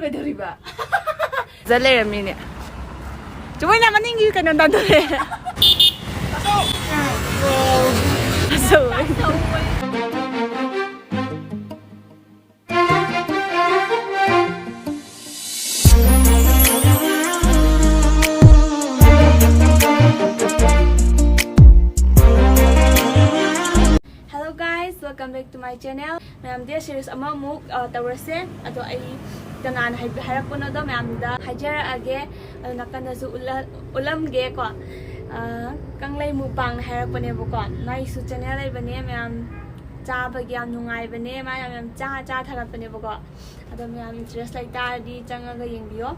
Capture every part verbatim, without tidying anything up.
ꯀꯩꯗꯧꯔꯤꯕ? ꯐꯖ ꯂꯩꯔꯝꯃꯤꯅꯦ꯫ ꯆꯨꯕꯩꯅ ꯃꯅꯤꯡꯒꯤ ꯀꯩꯅꯣ ꯇꯥꯟꯊꯣꯔꯛꯑꯦ꯫ ꯑꯆꯧ꯫ Hello guys, welcome back to my channel. ꯃꯌꯥꯝ day series ꯑꯃꯃꯨꯛ ꯑ, ꯇꯧꯔꯁꯦ꯫ ꯑꯗꯣ ꯑꯩ ꯀꯅꯥꯅ ꯍꯥꯏ- ꯍꯥꯏꯔꯛꯄꯅꯣꯗꯣ ꯃꯌꯥꯝꯗ ꯍꯥꯏꯖꯔꯛꯑꯒꯦ꯫ ꯑꯗꯣ ꯅꯥꯀꯟꯗꯁꯨ ꯎꯠꯂ- ꯎꯠꯂꯝꯒꯦꯀꯣ꯫ ꯑ, ꯀꯪꯂꯩ ꯃꯨꯛꯕꯥꯡꯅ ꯍꯥꯏꯔꯛꯄꯅꯦꯕꯀꯣ꯫ ꯃꯥꯏꯁꯨ channel ꯂꯩꯕꯅꯦ, ꯃꯌꯥꯝ ꯆꯥꯕꯒꯤ ꯌꯥꯝ ꯅꯨꯡꯉꯥꯏꯕꯅꯦ꯫ ꯃꯥ ꯌꯥꯝ ꯌꯥꯝ ꯆꯥ ꯆꯥ ꯊꯥꯒꯠꯄꯅꯦꯕꯀꯣ꯫ ꯑꯗꯣ ꯃꯌꯥꯝ interest ꯂꯩꯇꯥꯔꯗꯤ ꯆꯪꯉꯒ ꯌꯦꯡꯕꯤꯌꯣ꯫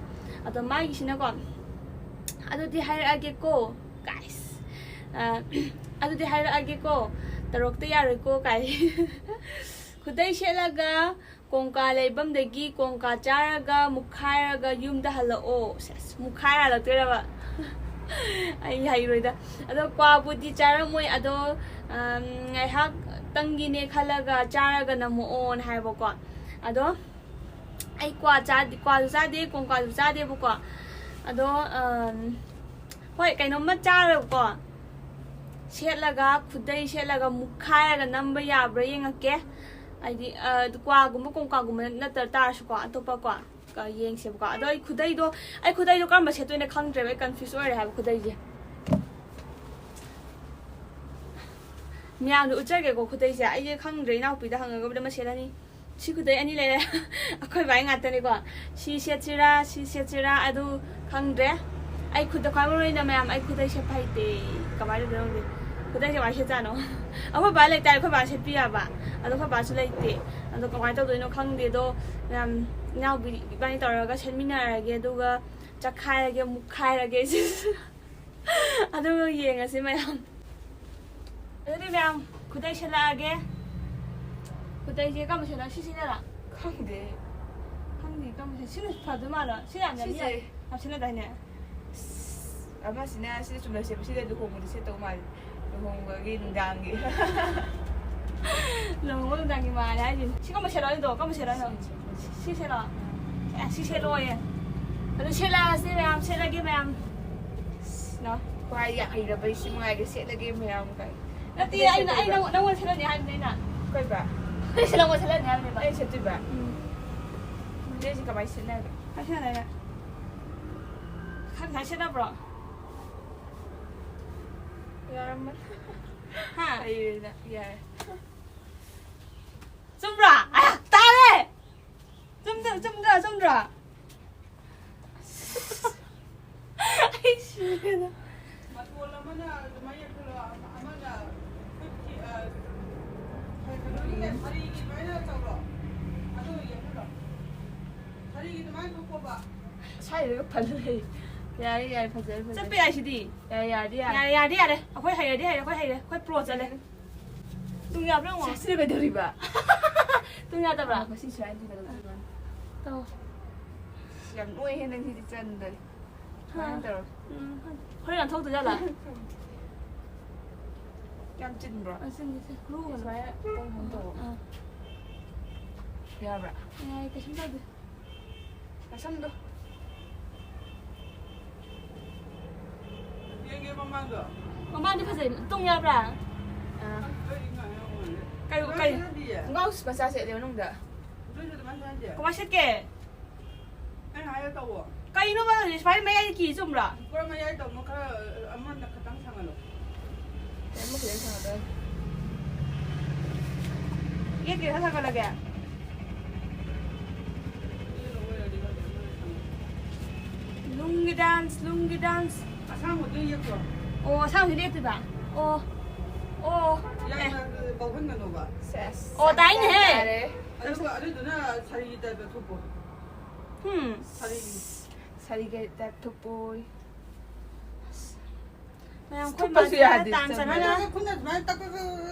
ꯑꯗꯣ ꯃꯥꯒꯤꯁꯤꯅꯀꯣ, ꯑꯗꯨꯗꯤ ꯍꯥꯏꯔꯛꯑꯒꯦꯀꯣ꯫ Guys, ꯑ, ꯑꯗꯨꯗꯤ ꯍꯥꯏꯔꯛꯑꯒꯦꯀꯣ, ꯇꯧꯔꯛꯇ ꯌꯥꯔꯣꯏꯀꯣ ꯀꯥꯏ꯫ ꯈꯨꯗꯩ ꯁꯦꯠꯂꯒ ꯀꯣꯡꯀꯥ ꯂꯩꯐꯝꯗꯒꯤ ꯀꯣꯡꯀꯥ ꯆꯥꯔꯒ ꯃꯨꯛꯈꯥꯏꯔꯒ ꯌꯨꯝꯗ ꯍꯜꯂꯛꯑꯣ꯫ ꯁꯦꯁ, ꯃꯨꯛꯈꯥꯏꯔ ꯍꯜꯂꯛꯇꯣꯏꯔꯕ? ꯑꯩ ꯍꯩꯔꯣꯏꯗ꯫ ꯑꯗꯣ ꯀ꯭ꯋꯥꯕꯨꯗꯤ ꯆꯥꯔꯝꯃꯣꯏ, ꯑꯗꯣ, ꯑꯝ, ꯉꯥꯏꯍꯥꯛꯇꯪꯒꯤꯅꯦ ꯈꯜꯂꯒ ꯆꯥꯔꯒ ꯅꯝꯃꯛꯑꯣꯅ ꯍꯥꯏꯕꯀꯣ꯫ ꯑꯗꯣ ꯑꯩ ꯀ꯭ꯋꯥ ꯆꯥꯗꯦ, ꯀ꯭ꯋꯥꯁꯨ ꯆꯥꯗꯦ, ꯀꯣꯡꯀꯥꯁꯨ ꯆꯥꯗꯦꯕꯀꯣ꯫ ꯑꯗꯣ, ꯑꯝ, ꯍꯣꯏ, ꯀꯩꯅꯣꯝꯃ ꯆꯥꯔꯒꯀꯣ, ꯁꯦꯠꯂꯒ, ꯈꯨꯗꯩ ꯁꯦꯠꯂꯒ ꯃꯨꯛꯈꯥꯏꯔꯒ ꯅꯝꯕ ꯌꯥꯕ꯭ꯔꯥ ꯌꯦꯡꯉꯛꯀꯦ꯫ ꯍꯥꯏꯗꯤ, ꯑ, ꯀ꯭ꯋꯥꯒꯨꯝꯕ ꯀꯣꯡꯀꯥꯒꯨꯝꯕ ꯅꯠꯇ ꯇꯥꯔꯁꯨꯀꯣ, ꯑꯇꯣꯞꯄꯀꯣ, ꯑ, ꯌꯦꯡꯁꯦꯕꯀꯣ꯫ ꯑꯗꯣ ꯑꯩ ꯈꯨꯗꯩꯗꯣ, ꯑꯩ ꯈꯨꯗꯩꯗꯣ ꯀꯔꯝꯕ ꯁꯦꯠꯇꯣꯏꯅꯣ ꯈꯪꯗ꯭ꯔꯦꯕ꯫ ꯑꯩ confuse ꯑꯣꯏꯔꯦ ꯍꯥꯏꯕ ꯈꯨꯗꯩꯁꯦ꯫ ꯃꯌꯥꯝꯗ ꯎꯠꯆꯒꯦꯀꯣ ꯈꯨꯗꯩꯁꯦ꯫ ꯑꯩꯁꯦ ꯈꯪꯗ꯭ꯔꯦ, ꯏꯅꯥꯎꯄꯤꯗ ꯍꯪꯉꯒꯕꯨꯗꯤ ꯑꯃ ꯁꯦꯠꯂꯅꯤ꯫ ꯁꯤ ꯈꯨꯗꯩ ꯑꯅꯤ ꯂꯩꯔꯦ꯫ ꯑꯩꯈꯣꯏ ꯕꯥꯏ ꯉꯥꯛꯇꯅꯤꯀꯣ꯫ ꯁꯤ ꯁꯦꯠꯁꯤꯔꯥ, ꯁꯤ ꯁꯦꯠꯁꯤꯔꯥ, ꯑꯗꯨ ꯈꯪꯗ꯭ꯔꯦ꯫ ꯑꯩ ꯈꯨꯗ-, ꯈ꯭ꯋꯥꯏ ꯃꯔꯨ ꯑꯣꯏꯅ ꯃꯌꯥꯝ, ꯑꯩ ꯈꯨꯗꯩ ꯁꯦꯠꯄ ꯍꯩꯇꯦ꯫ ꯀꯃꯥꯏꯅ ꯇꯧꯗꯣꯏꯅꯣ ꯈꯪꯗꯦ꯫ ꯈꯨꯗꯩꯁꯦ ꯀꯃꯥꯏꯅ ꯁꯦꯠꯆꯥꯅꯣ? ꯑꯩꯈꯣꯏ ꯕꯥ ꯂꯩꯇꯥꯔꯗꯤ ꯑꯩꯈꯣꯏ ꯕꯥ ꯁꯦꯠꯄꯤ ꯌꯥꯕ꯫ ꯑꯗꯣ ꯑꯩꯈꯣꯏ ꯕꯥꯁꯨ ꯂꯩꯇꯦ꯫ ꯑꯗꯣ ꯀꯃꯥꯏꯅ ꯇꯧꯗꯣꯏꯅꯣ ꯈꯪꯗꯦ꯫ ꯑꯗꯣ ꯃꯌꯥꯝ, ꯏꯅꯥꯎꯄꯤ ꯏꯕꯥꯅꯤ ꯇꯧꯔꯒ ꯁꯦꯠꯃꯤꯟꯅꯔꯒꯦ, ꯑꯗꯨꯒ ꯆꯠꯈꯥꯏꯔꯒꯦ, ꯃꯨꯛꯈꯥꯏꯔꯒꯦ꯫ ꯑꯗꯨꯒ ꯌꯦꯡꯉꯁꯤ ꯃꯌꯥꯝ꯫ ꯑꯗꯨꯗꯤ ꯃꯌꯥꯝ, ꯈꯨꯗꯩ ꯁꯦꯠꯂꯛꯑꯒꯦ꯫ ꯈꯨꯗꯩꯁꯦ ꯀꯔꯝꯕ ꯁꯦꯠꯂ? ꯁꯤ ꯁꯤꯖꯤꯟꯅꯔ? ꯈꯪꯗꯦ꯫ ꯈꯪꯗꯦ, ꯀꯔꯝꯕ ꯁꯦꯠ-, ꯁꯤꯅ ꯐꯗꯣꯏ ꯃꯥꯜꯂꯣ? ꯁꯤ ꯌꯥꯝ ꯌꯥꯝ ꯁꯤꯁꯦ꯫ ꯌꯥꯝ ꯁꯦꯠꯅꯗꯥꯏꯅꯦ? ꯑꯁ, ꯑꯃꯁꯤꯅ ꯁꯤ ꯆꯨꯝꯅ ꯁꯦꯠꯄ, ꯁꯤꯗ ꯂꯨꯍꯣꯡꯕꯗ ꯁꯦꯠꯇꯧ ꯃꯥꯜꯂꯦ꯫ ꯂꯨꯍꯣꯡꯕꯒꯤ ꯅꯨꯡꯗꯥꯡꯒꯤ꯫ ꯂꯨꯍꯣꯡꯕ ꯅꯨꯡꯗꯥꯡꯒꯤ ꯃꯥꯜꯂꯦ ꯍꯥꯏꯁꯤꯅꯤ꯫ ꯁꯤ ꯀꯔꯝꯕ ꯁꯦꯠꯂꯣ ꯍꯥꯏꯅꯣ? ꯀꯔꯝꯕ ꯁꯦꯠꯂꯣ ꯍꯥꯏꯅꯣ? ꯁꯤ, ꯁꯤ, ꯁꯤ꯫ ꯁꯤ ꯁꯦꯠꯂꯣ? ꯁꯤ ꯑꯦ, ꯁꯤ ꯁꯦꯠꯂꯣꯌꯦ꯫ ꯑꯗꯨ ꯁꯦꯠꯂꯛꯑꯁꯦ ꯃꯌꯥꯝ, ꯁꯦꯠꯂꯒꯦ ꯃꯌꯥꯝ꯫ ꯅꯣ꯫ ꯈ꯭ꯋꯥꯏ ꯌꯥꯝ ꯍꯩꯔꯕ ꯏꯆꯦ ꯃꯉꯥꯏꯒ ꯁꯦꯠꯂꯒꯦ ꯃꯌꯥꯝ ꯀꯥꯏ꯫ ꯅꯠꯇꯦ, ꯑꯩꯅ, ꯑꯩ ꯅꯪ-, ꯅꯪꯉꯣꯟꯗ ꯁꯦꯠꯍꯟꯅꯤ ꯍꯥꯏꯕꯅꯦ ꯑꯩꯅ꯫ ꯀꯩꯕ? ꯑꯩꯁꯦ ꯅꯪꯉꯣꯟꯗ ꯁꯦꯠꯍꯟꯅꯤ ꯍꯥꯏꯕꯅꯦꯕ꯫ ꯑꯩ ꯁꯦꯠꯇꯣꯏꯕ? ꯎꯝ꯫ ꯑꯗꯨ ꯑꯩꯁꯦ ꯀꯃꯥꯏꯅ ꯁꯦꯠꯅꯤ ꯍꯥꯏꯕ? ꯀꯃꯥꯏꯅ ꯁꯦꯠꯅꯤ ꯍꯥꯏꯕ? ꯈꯪ-, ꯀꯃꯥꯏꯅ ꯁꯦꯠꯅꯕ꯭ꯔꯣ? ꯌꯥꯔꯝꯃꯅꯤ꯫ ꯍꯥ? ꯍꯩꯔꯦꯗ, ꯌꯥꯔꯦ꯫ ꯆꯨꯝꯕ꯭ꯔꯥ? ꯑꯌꯥ, ꯇꯥꯔꯦ! ꯆꯨꯝꯗ꯭ꯔꯥ, ꯆꯨꯝꯗ꯭ꯔꯥ, ꯆꯨꯝꯗ꯭ꯔꯥ? ꯑꯩ ꯁꯤꯔꯦꯗ꯫ ꯃꯇꯣꯜ ꯑꯃꯅ ꯑꯗꯨꯃꯥꯏꯅ ꯌꯦꯛꯁꯜꯂꯣ, ꯑꯃꯅ ꯈꯨꯠꯀꯤ, ꯑ, ꯀꯩꯅꯣꯒꯤ ꯁꯥꯔꯤꯒꯤ ꯑꯗꯨꯃꯥꯏꯅ ꯇꯧꯔꯣ꯫ ꯑꯗꯨ ꯌꯦꯛꯁꯜꯂꯣ꯫ ꯁꯥꯔꯤꯒꯤ ꯑꯗꯨꯃꯥꯏꯅ ꯊꯣꯛꯄꯕ꯫ ꯁ꯭ꯋꯥꯏꯗꯒ ꯐꯜ ꯂꯩ꯫ ꯌꯥꯔꯦ, ꯌꯥꯔꯦ, ꯐꯖꯔꯦ, ꯐꯖꯔꯦ꯫ ꯆꯠꯄ ꯌꯥꯏ ꯁꯤꯗꯤ꯫ ꯌꯥꯔꯦ, ꯌꯥꯔꯗꯤ ꯌꯥꯔꯦ꯫ ꯌꯥꯔꯦ, ꯌꯥꯔꯦ, ꯌꯥꯔꯦ꯫ ꯑꯩꯈꯣꯏ ꯍꯩꯔꯗꯤ ꯍꯩꯔꯦ, ꯑꯩꯈꯣꯏ ꯍꯩꯔꯦ꯫ ꯑꯩꯈꯣꯏ ꯄ꯭ꯔꯣ ꯆꯠꯂꯦ꯫ ꯇꯨꯡ ꯌꯥꯕ꯭ꯔꯥ ꯌꯦꯡꯉꯣ꯫ ꯁꯥꯁꯤꯗ ꯀꯩꯗꯧꯔꯤꯕ? ꯇꯨꯡ ꯌꯥꯗꯕ꯭ꯔꯥ? ꯑꯥ, ꯉꯁꯤ ꯁꯨꯃꯥꯏꯅ ꯇꯧꯒꯗꯕ ꯑꯥ꯫ ꯇꯧ꯫ ꯌꯥꯝ ꯅꯣꯏꯍꯦ ꯅꯪꯁꯤꯗꯤ ꯆꯟꯗꯔꯦ꯫ ꯁꯨꯃꯥꯏꯅ ꯑꯥ꯫ ꯇꯧꯔꯣ꯫ ꯎꯝ, ꯍꯣꯔꯦꯟ ꯅꯥꯟꯊꯣꯛꯇꯣꯏ ꯖꯥꯠꯂꯥ? ꯌꯥꯝ ꯆꯤꯟꯕ꯭ꯔꯣ? ꯑꯥ, ꯆꯤꯟꯗꯦ, ꯆꯤꯟꯗꯦ꯫ ꯒ꯭ꯂꯨ ꯒꯨꯝꯕ꯫ ꯁꯨꯃꯥꯏꯅ ꯇꯧ, ꯇꯧ꯫ ꯑꯥ꯫ ꯌꯥꯕ꯭ꯔꯥ? ꯌꯥꯏ, ꯀꯩꯁꯨꯝ ꯇꯧꯗꯦ꯫ ꯅꯁꯝꯗꯣ꯫ ꯌꯦꯡꯒꯦ ꯃꯃꯥꯡꯗꯣ꯫ ꯃꯃꯥꯡꯗꯤ ꯐꯖꯩ꯫ ꯇꯨꯡ ꯌꯥꯕ꯭ꯔꯥ? ꯑꯥ꯫ ꯑꯩ ꯉꯥꯏ ꯌꯥꯝ ꯋꯥꯠꯂꯦ꯫ ꯀꯩ, ꯀꯃꯥꯏ ꯀꯩ? ꯁꯦꯠꯅꯗꯤꯌꯦ? ꯈꯣꯡꯒ꯭ꯔꯥꯎ ꯃꯆꯥ ꯁꯦꯠꯂꯦ ꯃꯅꯨꯡꯗ꯫ ꯑꯗꯨꯏꯁꯨ ꯑꯗꯨꯃꯥꯏꯅ ꯁꯦꯠꯅꯗꯦ꯫ ꯀꯃꯥꯏ ꯁꯦꯠꯀꯦ? ꯑꯩꯅ ꯍꯥꯏꯔꯦ ꯇꯧꯋꯣ꯫ ꯀꯩꯅꯣꯕ ꯁꯨꯃꯥꯏꯅ ꯃꯌꯥꯏꯗ ꯀꯤ ꯆꯨꯝꯕ꯭ꯔꯥ? ꯄꯨꯔꯥ ꯃꯌꯥꯏ ꯇꯧꯅꯣ, ꯈꯔ ꯑꯃꯅ ꯈꯇꯪ ꯁꯥꯡꯍꯜꯂꯣ꯫ ꯑꯃ ꯈꯤꯇꯪ ꯁꯥꯡꯍꯜꯂꯣ꯫ ꯌꯦꯠꯀꯤ ꯈꯔ ꯁꯥꯡꯍꯜꯂꯒꯦ? ꯂꯨꯡꯒꯤ dance, ꯂꯨꯡꯒꯤ dance꯫ ꯑꯁꯥꯡꯕꯗꯨ ꯌꯦꯛꯄ꯭ꯔꯣ? ꯑꯣ, ꯑꯁꯥꯡꯕꯗꯨ ꯌꯦꯛꯇꯣꯏꯕ? ꯑꯣ꯫ ꯑꯣ꯫ ꯑꯦ꯫ ꯌꯥꯝꯅ ꯕꯧꯍꯟꯒꯅꯣꯕ꯫ ꯁꯦꯁ꯫ ꯑꯣ, ꯇꯥꯏꯅꯦꯍꯦ꯫ ꯌꯥꯔꯦ꯫ ꯑꯗꯨꯒ ꯑꯗꯨꯗꯨꯅ ꯁꯥꯔꯤꯒꯤ type ꯇ ꯊꯣꯛꯄ꯭ꯔꯣ? ꯍꯨꯝ꯫ ꯁꯥꯔꯤ꯫ ꯁꯥꯔꯤꯒꯤ type ꯊꯣꯛꯄꯣꯏ꯫ ꯃꯌꯥꯝ ꯑꯩꯈꯣꯏ ꯊꯨꯞꯄꯁꯨ ꯃꯥꯁꯦ ꯌꯥꯗꯦ, ꯇꯥꯟ ꯆꯠꯅ-, ꯆꯠꯅ-, ꯈꯨꯠꯅ ꯑꯗꯨꯃꯥꯏꯅ ꯇꯛ ꯇꯛ ꯇꯛ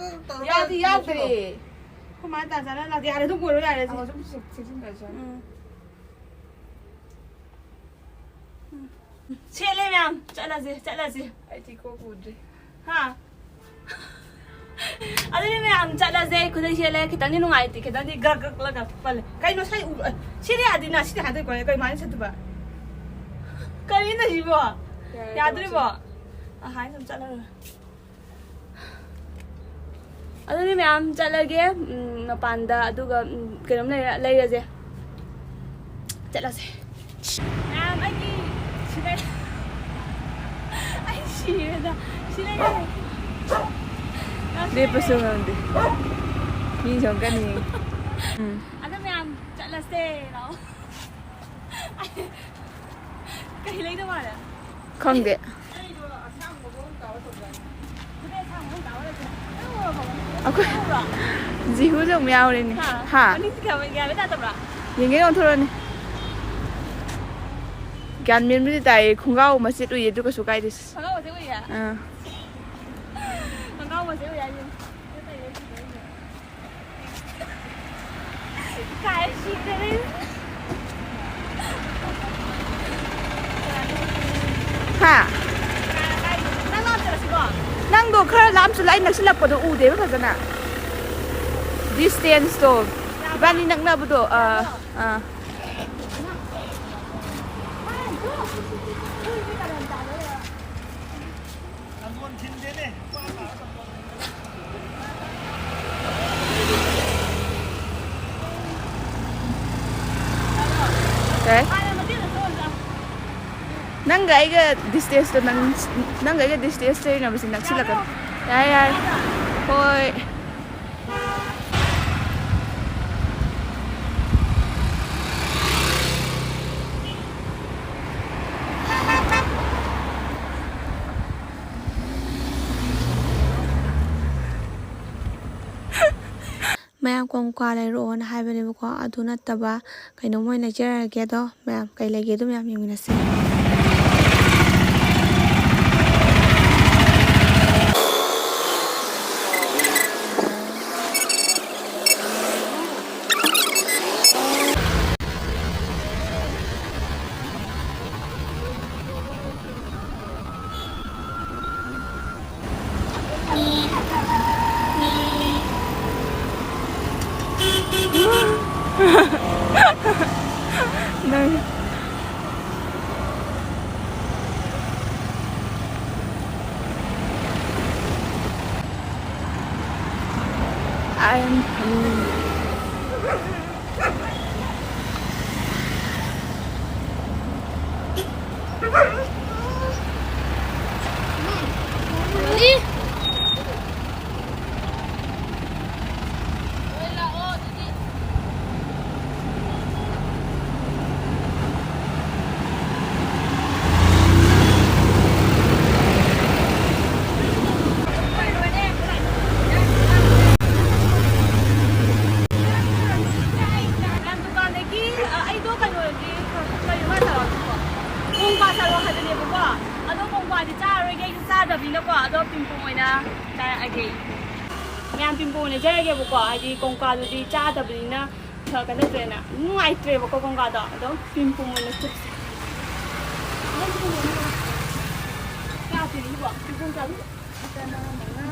ꯇꯛ ꯇꯧꯔꯒ ꯌꯥꯗꯤ ꯌꯥꯗ꯭ꯔꯦ꯫ ꯑꯩꯈꯣꯏ ꯃꯥ ꯇꯥꯟ ꯆꯥꯅ ꯂꯥꯛꯇꯦ꯫ ꯌꯥꯔꯦ, ꯑꯗꯨꯝ ꯀꯣꯏꯔꯣ, ꯌꯥꯔꯦ, ꯁꯦ꯫ ꯑꯥ, ꯁꯨꯝ ꯆꯦꯛ-, ꯆꯦꯛꯁꯤꯟꯗ꯭ꯔꯁꯨ ꯌꯥꯅꯤ꯫ ꯎꯝ꯫ ꯎꯝ꯫ ꯁꯦꯠꯂꯦ ꯃꯌꯥꯝ꯫ ꯆꯠꯂꯁꯦ, ꯆꯠꯂꯁꯦ꯫ ꯑꯩꯗꯤ ꯀꯣꯛ ꯄꯨꯗ꯭ꯔꯤ꯫ ꯍꯥ? ꯑꯗꯨꯗꯤ ꯃꯌꯥꯝ ꯆꯠꯂꯁꯦ꯫ ꯈꯨꯗꯩ ꯁꯦꯠꯂꯦ, ꯈꯤꯇꯪꯗꯤ ꯅꯨꯡꯉꯥꯏꯇꯦ, ꯈꯤꯇꯪꯗꯤ ꯒ꯭ꯔꯛ ꯒ꯭ꯔꯛ ꯂꯒ ꯄꯜꯂꯦ꯫ ꯀꯩꯅꯣ ꯁꯤ ꯎ-, ꯑ, ꯁꯤꯗꯤ ꯌꯥꯗꯦꯅ, ꯁꯤꯗꯤ ꯍꯥꯏꯗꯣꯛꯏ ꯀꯣ, ꯀꯩꯃꯥꯏꯅ ꯁꯦꯠꯇꯣꯏꯕ? ꯀꯔꯤꯅꯣ ꯁꯤꯕꯣ? ꯌꯥꯔꯦ, ꯌꯥꯗ꯭ꯔꯤꯕꯣ? ꯇꯣꯛꯑꯁꯦ꯫ ꯑ, ꯍꯥꯏ ꯁꯨꯝ ꯆꯠꯂꯔꯣꯏ꯫ ꯑꯗꯨꯗꯤ ꯃꯌꯥꯝ ꯆꯠꯂꯒꯦ, ꯎꯝ, ꯃꯄꯥꯟꯗ, ꯑꯗꯨꯒ, ꯎꯝ, ꯀꯩꯅꯣꯝ ꯂꯩꯔ-, ꯂꯩꯔꯁꯦ꯫ ꯆꯠꯂꯁꯦ꯫ ꯃꯌꯥꯝ, ꯑꯩꯒꯤ ꯁꯤꯗ ꯑꯩ ꯁꯤꯔꯦꯗ꯫ ꯁꯤ ꯂꯩꯔꯦ꯫ ꯂꯦꯞꯄꯁꯨ ꯉꯝꯗꯦ꯫ ꯃꯤ ꯁꯣꯝ ꯀꯟꯅ ꯌꯦꯡꯉꯤ꯫ ꯎꯝ꯫ ꯑꯗꯣ ꯃꯌꯥꯝ ꯆꯠꯂꯁꯦ ꯂꯥꯛꯑꯣ꯫ ꯀꯩ ꯂꯩꯗꯧ ꯃꯥꯜꯂꯦ? ꯈꯪꯗꯦ꯫ ꯑꯩꯈꯣꯏ ꯖꯤꯍꯨꯁꯨ ꯑꯃꯨꯛ ꯌꯥꯎꯔꯦꯅꯦ꯫ ꯍꯥ? ꯍꯥ? ꯃꯅꯤꯡꯗꯤ ꯀꯌꯥ, ꯒ꯭ꯌꯥꯟ ꯃꯦꯟ ꯇꯥꯗꯕ꯭ꯔꯥ? ꯌꯦꯡꯒꯦ ꯑꯣꯟꯊꯣꯔꯛꯑꯣꯅꯦ꯫ ꯒ꯭ꯌꯥꯟ ꯃꯦꯟꯕꯨꯗꯤ ꯇꯥꯏꯌꯦ, ꯈꯣꯡꯒ꯭ꯔꯥꯎ ꯃꯆꯦꯠ ꯎꯏꯌꯦ, ꯑꯗꯨ ꯀꯩꯁꯨ ꯀꯥꯏꯗꯦ꯫ ꯈꯣꯡꯒ꯭ꯔꯥꯎ ꯃꯆꯦꯠ ꯎꯏꯌꯦ? ꯑꯥ꯫ ꯈꯣꯡꯒ꯭ꯔꯥꯎ ꯃꯆꯦꯠ ꯎꯏ ꯍꯥꯏꯁꯤꯅꯤ꯫ ꯏꯀꯥꯏ ꯁꯤꯔꯦ꯫ ꯍꯥ? ꯅꯪ ꯂꯥꯛꯇ꯭ꯔꯁꯤꯀꯣ? ꯅꯪꯗꯣ ꯈꯔ ꯂꯥꯞꯅ ꯆꯠꯂꯣ, ꯑꯩ ꯅꯛꯁꯤꯜꯂꯛꯄꯗꯣ ꯎꯗꯦꯕ ꯐꯖꯅ꯫ Distance ꯇꯣ, ꯏꯕꯥꯅꯤ ꯅꯛꯅꯕꯗꯣ, ꯑꯥ, ꯑꯥ꯫ ꯀꯩ? ꯅꯪꯒ ꯑꯩꯒ distance ꯇꯣ ꯅꯪ, ꯅꯪꯒ ꯑꯩꯒ distance ꯂꯩꯅꯕꯁꯦ ꯅꯛꯁꯤꯜꯂꯛꯀꯅꯤ꯫ ꯌꯥꯔꯦ, ꯌꯥꯔꯦ꯫ ꯍꯣꯏ꯫ ꯃꯌꯥꯝ ꯀꯣꯡꯀꯥ ꯂꯩꯔꯛꯑꯣꯅ ꯍꯥꯏꯕꯅꯦꯕꯀꯣ, ꯑꯗꯨ ꯅꯠꯇꯕ ꯀꯩꯅꯣꯝ ꯑꯣꯏꯅ ꯂꯩꯖꯔꯒꯦ꯫ ꯑꯗꯣ ꯃꯌꯥꯝ ꯀꯩ ꯂꯩꯒꯦ ꯑꯗꯨ ꯃꯌꯥꯝ ꯌꯦꯡꯃꯤꯟꯅꯁꯦ꯫ ꯅꯪ꯫ I am coming. ꯗꯨꯀꯥꯟꯗꯒꯤ, ꯑ, ꯑꯩꯗꯣ ꯀꯩꯅꯣꯗꯤ, ꯀꯩꯅꯣ ꯃꯥ ꯆꯥꯔꯛꯄꯀꯣ꯫ ꯀꯣꯡꯀ꯭ꯋꯥ ꯆꯥꯔꯛꯑꯣ ꯍꯥꯏꯕꯅꯦꯕꯀꯣ꯫ ꯑꯗꯣ ꯀꯣꯡꯀ꯭ꯋꯥꯗꯤ ꯆꯥꯔꯔꯣꯏꯒꯦ, ꯑꯩꯁꯨ ꯆꯥꯗꯕꯅꯤꯅꯀꯣ꯫ ꯑꯗꯣ ꯄꯤꯡꯄꯣꯡ ꯑꯣꯏꯅ ꯆꯥꯔꯛꯑꯒꯦ꯫ ꯃꯌꯥꯝ ꯄꯤꯡꯄꯣꯡ ꯑꯣꯏꯅ ꯂꯩꯖꯔꯒꯦꯕꯀꯣ꯫ ꯍꯥꯏꯗꯤ ꯀꯣꯡꯀ꯭ꯋꯥꯗꯨꯗꯤ ꯆꯥꯗꯕꯅꯤꯅ ꯈꯔ ꯀꯩꯅꯣ ꯇꯧꯋꯦꯅ꯫ ꯅꯨꯡꯉꯥꯏꯇ꯭ꯔꯦꯕꯀꯣ ꯀꯣꯡꯀ꯭ꯋꯥꯗꯣ꯫ ꯑꯗꯣ ꯄꯤꯡꯄꯣꯡ ꯑꯣꯏꯅ ꯆꯨꯞꯁꯦ꯫ ꯀꯌꯥ ꯄꯤꯔꯤꯕꯣ? ꯄꯤꯡꯄꯣꯡ ꯀꯌꯥ ꯄꯤꯔꯤꯕꯣ?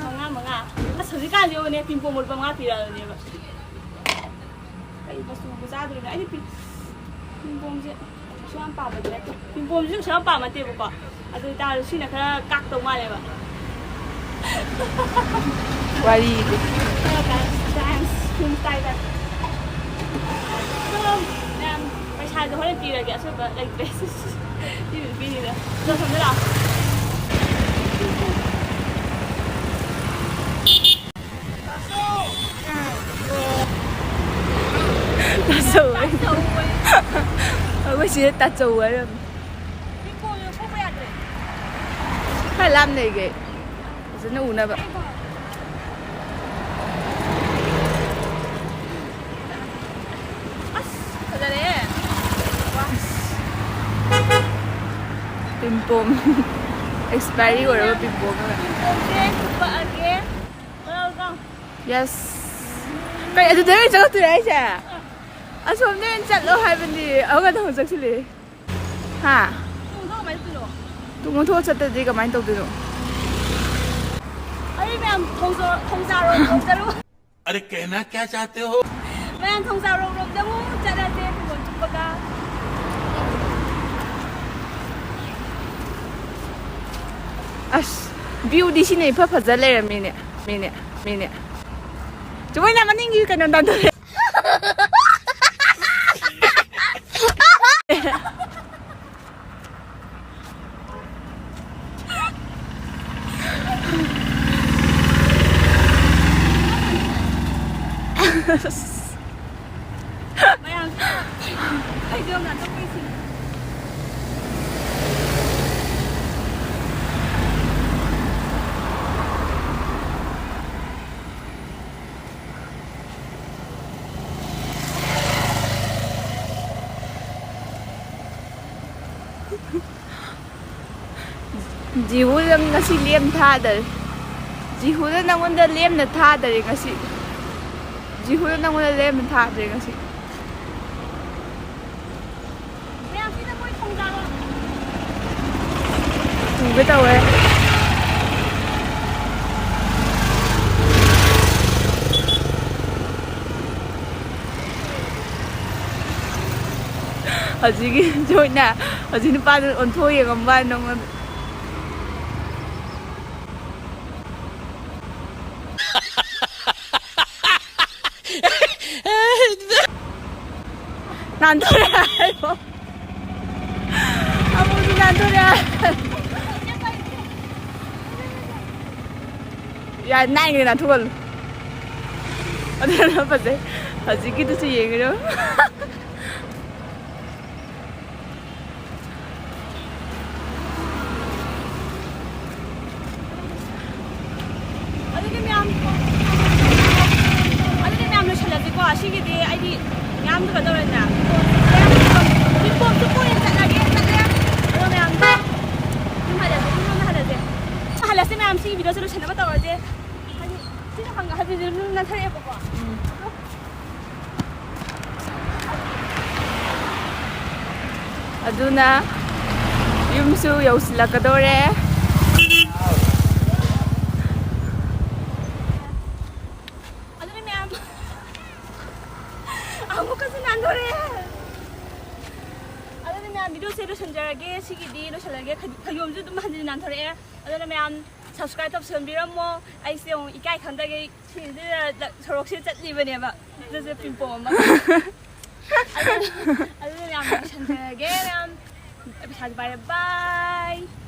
ꯃꯉꯥ, ꯃꯉꯥ꯫ ꯑꯁ, ꯍꯧꯖꯤꯛꯀꯥꯟꯗꯤ ꯌꯦꯡꯉꯨꯅꯦ, ꯄꯤꯡꯄꯣꯡ ꯂꯨꯄꯥ ꯃꯉꯥ ꯄꯤꯔꯛꯑꯕꯅꯦꯕ꯫ ꯀꯩ ꯃꯆꯨꯕꯨ ꯆꯥꯗꯣꯏꯅꯣ? ꯑꯩꯗꯤ ꯄꯤ-, ꯄꯤꯡꯄꯣꯡꯁꯦ ꯀꯩꯁꯨ ꯌꯥꯝ ꯄꯥꯝꯕꯗꯤ ꯅꯠꯇꯦ꯫ ꯄꯤꯡꯄꯣꯡꯁꯤꯁꯨ ꯀꯩꯁꯨ ꯌꯥꯝ ꯄꯥꯝꯕ ꯅꯠꯇꯦꯕꯀꯣ꯫ ꯑꯗꯨ ꯑꯣꯏꯇꯥꯔꯁꯨ ꯁꯤꯅ ꯈꯔ ꯀꯥꯛꯇꯧ ꯃꯥꯜꯂꯦꯕ꯫ ꯋꯥꯔꯤꯗꯤ꯫ ꯈꯔ ꯀꯥꯛ-, dance ꯐꯤꯂꯝ style ꯇꯥꯏꯞ꯫ ꯑꯗꯣ ꯃꯌꯥꯝ ꯄꯩꯁꯥꯁꯦ ꯍꯣꯔꯦꯟ ꯄꯤꯔꯒꯦ, ꯑꯁꯣꯏꯕ ꯂꯩꯇ꯭ꯔꯦ꯫ ꯄꯤꯕꯨꯗꯤ ꯄꯤꯅꯤꯗ꯫ ꯑꯗꯣ ꯁꯣꯝꯗ ꯂꯥꯛꯑꯣ꯫ ꯇꯥꯆꯧ꯫ ꯑꯩꯈꯣꯏ ꯁꯤꯗ ꯇꯥꯆꯧ ꯍꯥꯏꯔꯝꯃꯤ꯫ ꯈꯔ ꯂꯥꯞꯅ ꯂꯩꯒꯦ꯫ ꯐꯖꯅ ꯎꯅꯕ꯫ ꯑꯁ, ꯐꯖꯔꯦ꯫ ꯄꯤꯝꯄꯣꯝ꯫ Expiry ꯑꯣꯏꯔꯕ ꯄꯤꯝꯄꯣꯝ ꯑꯃ꯫ ꯄꯤꯝꯄꯣꯝꯁꯦ ꯆꯨꯞꯄꯛꯑꯒꯦ꯫ ꯌꯦꯁ꯫ ꯀꯩ, ꯑꯗꯨꯗ ꯑꯣꯏꯅ ꯆꯠꯂꯛꯇꯣꯏꯔꯣ ꯍꯥꯏꯁꯦ? ꯑꯁꯣꯝꯗ ꯑꯣꯏꯅ ꯆꯠꯂꯣ ꯍꯥꯏꯕꯅꯤ꯫ ꯑꯃꯨꯛꯀ ꯅꯧꯅ ꯆꯪꯁꯤꯜꯂꯛꯑꯦ꯫ ꯍꯥ? ꯇꯨꯡ ꯑꯣꯟꯊꯣꯛꯑ ꯀꯃꯥꯏꯅ ꯆꯠꯇꯣꯏꯅꯣ? ꯇꯨꯡ ꯑꯣꯟꯊꯣꯛꯑ ꯆꯠꯇ꯭ꯔꯗꯤ ꯀꯃꯥꯏꯅ ꯇꯧꯗꯣꯏꯅꯣ? ꯑꯩ ꯃꯌꯥꯝ ꯊꯣꯡꯖꯥ-, ꯊꯣꯡꯖꯥꯔꯣꯝ ꯆꯠꯂꯨ꯫ अरे कहना क्या चाहते हो? ꯃꯌꯥꯝ ꯊꯣꯡꯖꯥꯔꯣꯝ ꯔꯣꯝꯗ ꯑꯃꯨꯛ ꯆꯠꯂꯁꯦ, ꯐꯤꯔꯣꯜ ꯆꯨꯞꯄꯒ꯫ ꯑꯁ, ꯚ꯭ꯌꯨꯗꯤ ꯁꯤꯅ ꯏꯐ ꯐꯖ ꯂꯩꯔꯝꯃꯤꯅꯦ꯫ ꯃꯤꯅꯦ, ꯃꯤꯅꯦ꯫ ꯆꯨꯃꯣꯏꯅ ꯃꯅꯤꯡꯒꯤ ꯀꯩꯅꯣ ꯇꯥꯟꯊꯣꯔꯛꯑꯦ꯫ ꯃꯌꯥꯝꯁꯤꯅ ꯐꯩꯖꯣꯝ ꯅꯥꯟꯊꯣꯛꯄꯩ ꯁꯤꯟ꯫ ꯖꯤꯍꯨꯗ ꯉꯁꯤ ꯂꯦꯝ ꯊꯥꯗꯔꯦ꯫ ꯖꯤꯍꯨꯗ ꯅꯪꯉꯣꯟꯗ ꯂꯦꯝꯅ ꯊꯥꯗꯔꯦ ꯉꯁꯤ꯫ ꯖꯤꯍꯨꯗ ꯅꯪꯉꯣꯟꯗ ꯂꯦꯝꯅ ꯊꯥꯗꯔꯦ ꯉꯁꯤ꯫ ꯃꯌꯥꯝꯁꯤꯅ ꯃꯣꯏ ꯊꯣꯡꯖꯥꯔꯣ꯫ ꯄꯨꯒꯦ ꯇꯧꯋꯦ꯫ ꯍꯧꯖꯤꯛꯀꯤ ꯖꯣꯏꯅ ꯍꯧꯖꯤꯛ ꯅꯨꯄꯥꯗꯨ ꯑꯣꯟꯊꯣꯛ ꯌꯦꯡꯉꯝꯕ ꯅꯉꯣꯟꯗ꯫ ꯅꯥꯟꯊꯣꯔꯛꯑꯦ ꯍꯥꯏꯕꯣ꯫ ꯑꯃꯨꯛꯁꯨ ꯅꯥꯟꯊꯣꯔꯛꯑꯦ꯫ ꯌꯥ, ꯅꯥꯟꯒ꯭ꯔꯦ, ꯅꯥꯟꯊꯣꯛꯍꯜꯂꯨ꯫ ꯑꯗꯨꯅ ꯐꯖꯩ꯫ ꯍꯧꯖꯤꯛꯀꯤꯗꯨꯁꯨ ꯌꯦꯡꯉꯤꯔꯣ? ꯑꯗꯨꯗꯤ ꯃꯌꯥꯝ, ꯑꯗꯨꯗꯤ ꯃꯌꯥꯝ ꯂꯣꯏꯁꯤꯜꯂꯁꯤꯀꯣ꯫ ꯑꯁꯤꯒꯤꯗꯤ ꯑꯩꯗꯤ ꯃꯌꯥꯝꯗꯨ ꯀꯩꯗꯧꯔꯦꯅ ꯂꯤꯄꯣꯞꯁꯨ ꯄꯣꯏꯟ ꯆꯠꯂꯒꯦ, ꯆꯠꯂꯦ꯫ ꯑꯗꯣ ꯃꯌꯥꯝꯗꯣ ꯌꯨꯝ ꯍꯜꯂꯁꯦ, ꯌꯨꯝ ꯂꯣꯝꯗ ꯍꯜꯂꯁꯦ꯫ ꯍꯜꯂꯁꯦ ꯃꯌꯥꯝ, ꯁꯤꯒꯤ ꯚꯤꯗꯤꯑꯣꯁꯦ ꯂꯣꯏꯁꯤꯟꯅꯕ ꯇꯧꯔꯁꯦ꯫ ꯍꯥꯏꯗꯤ ꯁꯤꯅ ꯍꯪ-, ꯍꯟꯖꯤꯟ ꯍꯟꯖꯤꯟ ꯅꯝꯊꯔꯛꯑꯦꯕꯀꯣ꯫ ꯑꯗꯨꯅ ꯌꯨꯝꯁꯨ ꯌꯧꯁꯤꯜꯂꯛꯀꯗꯧꯔꯦ꯫ ꯑꯗꯨꯅ ꯃꯌꯥꯝ ꯑꯃꯨꯛꯀꯁꯨ ꯅꯥꯟꯊꯣꯔꯛꯑꯦ꯫ ꯑꯗꯨꯅ ꯃꯌꯥꯝ ꯚꯤꯗꯤꯑꯣꯁꯦ ꯂꯣꯏꯁꯤꯟꯖꯔꯒꯦ꯫ ꯁꯤꯒꯤꯗꯤ ꯂꯣꯏꯁꯤꯜꯂꯒꯦ꯫ ꯈꯖ- ꯐꯩꯖꯣꯝꯁꯨ ꯑꯗꯨꯝ ꯍꯟꯖꯤꯟ ꯍꯟꯖꯤꯟ ꯅꯥꯟꯊꯣꯔꯛꯑꯦ꯫ ꯑꯗꯨꯅ ꯃꯌꯥꯝ subscribe ꯇꯧꯁꯟꯕꯤꯔꯝꯃꯣ꯫ ꯑꯩꯁꯦ ꯑꯃꯨꯛ ꯏꯀꯥꯏ ꯈꯪꯗꯒꯩ ꯁꯤꯁꯤꯗ ꯁꯣꯔꯣꯛꯁꯤꯗ ꯆꯠꯂꯤꯕꯅꯦꯕ꯫ ꯑꯗꯨꯁꯨ ꯄꯤꯝꯄꯣꯝ ꯑꯃ꯫ ꯑꯗꯨ- ꯑꯗꯨꯅ ꯃꯌꯥꯝ ꯂꯣꯏꯁꯤꯟꯖꯔꯒꯦ꯫ ꯃꯌꯥꯝ ꯄꯩꯁꯥꯁꯨ ꯄꯥꯏꯔꯦ꯫ Bye꯫